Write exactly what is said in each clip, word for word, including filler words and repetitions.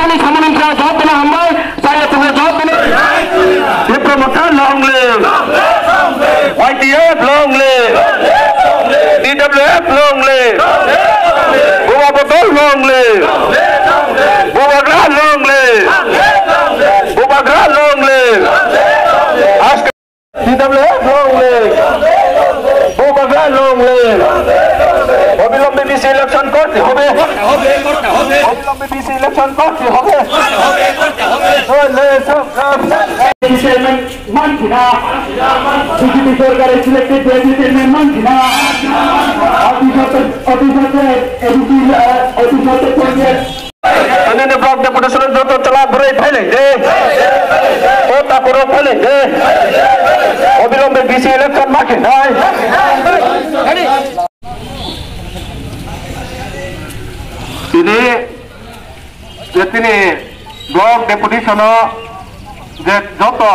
Ani samani sa jawab dena hambai, saya tunggu jawab dena. Tipra Motha long live. Y T F long live. T W F long live. Bubagra long live. Bubagra long live. Bubagra long live. T W F long live. Bubagra long live. অবিলম্বে BC election করতে হবে। অবিলম্বে BC election করতে হবে। নইলে সব চেয়ারম্যান মানছি না। বিজেপি সরকারের সিলেক্টেড চেয়ারম্যান মানছি না। Office office office ADC office office Onini block deputation joto chwla bwrwi phailai de. O takhoro phailai de. Obilombe B C election ma khe nai. Tini, je tini block deputation o je joto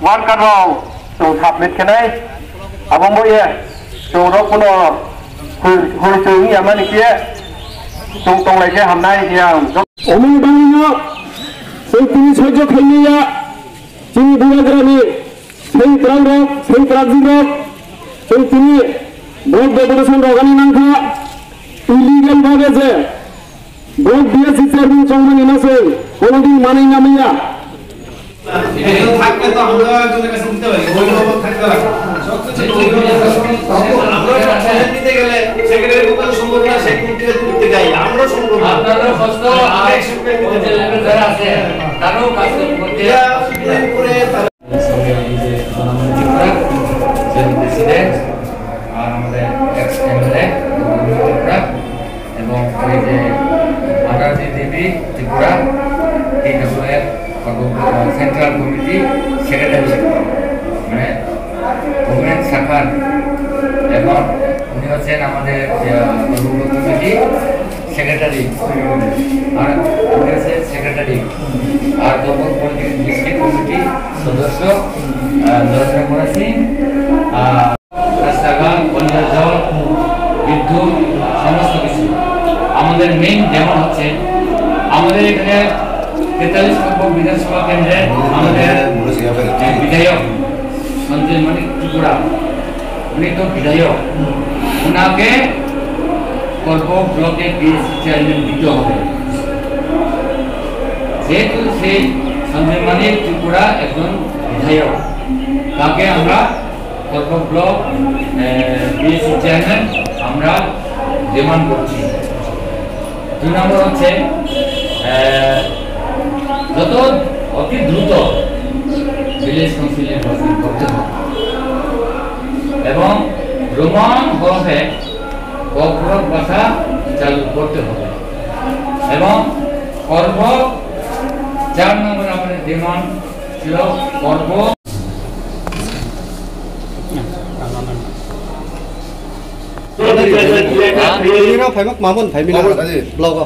worker rok chwng submit khenai, abo wngbo ye chwng rok bono hoi, hoi chwng wngya mani khe chwng tonglai khe hamnai hiya ang. Omoni bagwino chwng tini sahajyo khaimaya chini Bubagrani sengkrak rok, sengkrak rok, chwng tini block deputation rok ani nangkha illegal bhabe je Block B S C chairman chongmani no se, kono din manai na maya. এটা থাকলে তো আমরা একজনের কাছে নিতে পারি, অভিভাবক থাকতে পারে। সবকিছু ঠিক হয়ে যাবে। আমরা সব ছেলে দিতে গেলে সেক্রেটারি করতে সম্ভব না, সেক্রেটারি করতে যাই, আমরা সম্ভব না। আপনারও কষ্ট, আমরা একশো টাকা দিতে পারি। লেভেল যারা আছে, তারও কাজ করতে এটা করে তারা সঙ্গে এই যে সোনামণি ত্রিপুরা, জেলা প্রেসিডেন্ট, আর আমাদের এক্স এমএলএ ত্রিপুরা, এবং ওই যে মাতাজি দেবী ত্রিপুরা, টিডব্লিউএফ সেন্ট্রাল কমিটি সেক্রেটারি, মানে গভর্নমেন্ট শাখার, এবং উনি হচ্ছেন আমাদের, আহ, কমিটি সেক্রেটারি, আর উনি হচ্ছেন সেক্রেটারি, আর গভর্নমেন্ট ডিস্ট্রিক্ট কমিটি সদস্য, আহ, নরেন্দ্র মোহন সিং, আহ, রাস্তাঘাট, পানীয় জল, বিদ্যুৎ, সমস্ত কিছু। আমাদের মেইন যেমন হচ্ছে, আমাদের এখানে তেতাল্লিশ নম্বর বিধানসভা কেন্দ্রে আমাদের বিধায়ক সঞ্জয় মানিক ত্রিপুরা, উনি তো বিধায়ক, ওনাকে করবো ব্লকে বিএসসি চেয়ারম্যান দিতে হবে। যেহেতু সেই সঞ্জয় মানিক ত্রিপুরা একজন বিধায়ক, তাকে আমরা করবো ব্লক, আহ, বিএসসি চেয়ারম্যান আমরা ডিমান্ড করছি। দুই নম্বর হচ্ছে, আহ, যত অতি দ্রুত ভিলেজ কাউন্সিল নির্বাচন করতে হবে এবং রোমান হরফে ককবরক ভাষা চালু করতে হবে এবং করবো চার নম্বর আমাদের ডিমান্ড ছিল করবো। Ini rok phaima mamon phaimina. Mamon tadi. Blogo.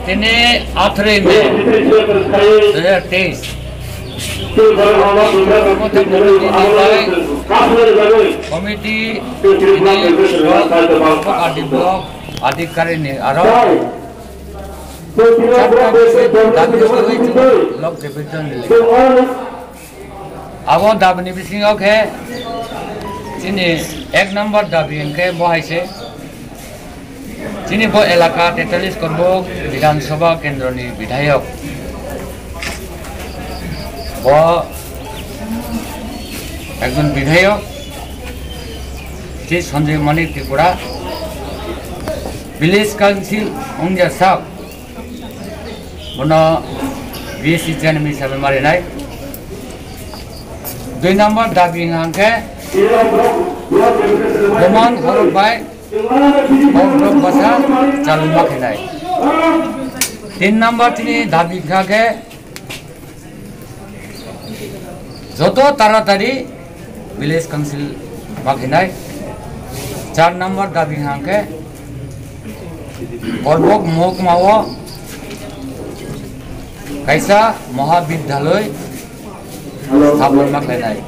Tini athre me dua hajar teis. Committee ini block, block adhikari ni aro. Block deputy ni. Abo dabi ni bisingo khe chini ek number dabi hwnkhe bo hai se. Chini bo elaka tetallis Korbuk Bidhan Sabha Kendro ni bidhayok. Bo ekjon bidhayok, je Sanjay Manik Tripura, village council wngya sak. Bono B S C chairman hisabe marinai. Dui number dabi hwnkhe Boman Horok bai Horok basa chaluma khenai. Tin number tini dabi hwnkhe joto taratari village council ma khenai. Char number dabi hwnkhe Korbok mohokma o kaisa mohabidyaloi sthaponma khlainai.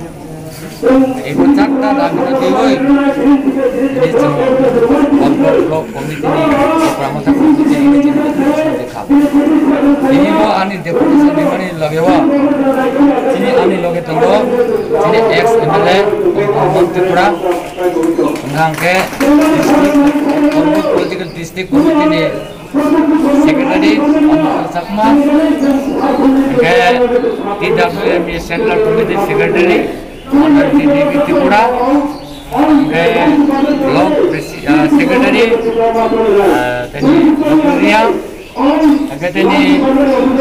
Ebo charta dabi no twiwi tini chwng Korbok block committee ni Tipra Motha committee ni meeting o tini chwng kha. Deputation rimani logeo chini ani loge tongo chini ex M L A Mohan Tripura, hwnkha hwnkhe District Political District Committee ni Secretary Anushka Chakma, hwnkhe T W M ni Central Committee Secretary Honorary Devi Tripura, hwnkhe Block Presi-, ah, Secretary, ah, tini Nuria, hwnkhe tini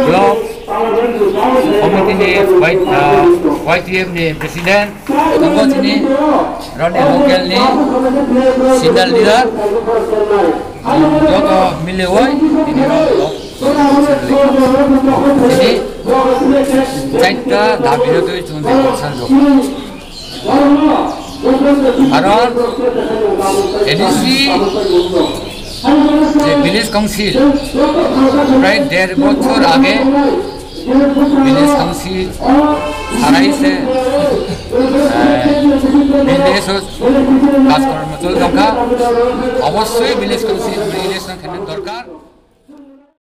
Block Committee ni Y-, ah, Y T F ni President, tongo chini roni local ni senior leader, joto miliwi tini rok block tini chaita dabi rok twi chwng twi bwsajak. Karon A D C je village council prai der bochor age village council harai se, eh, village o kajkormo choli tongkha, obossoi village council election khaina dorkar.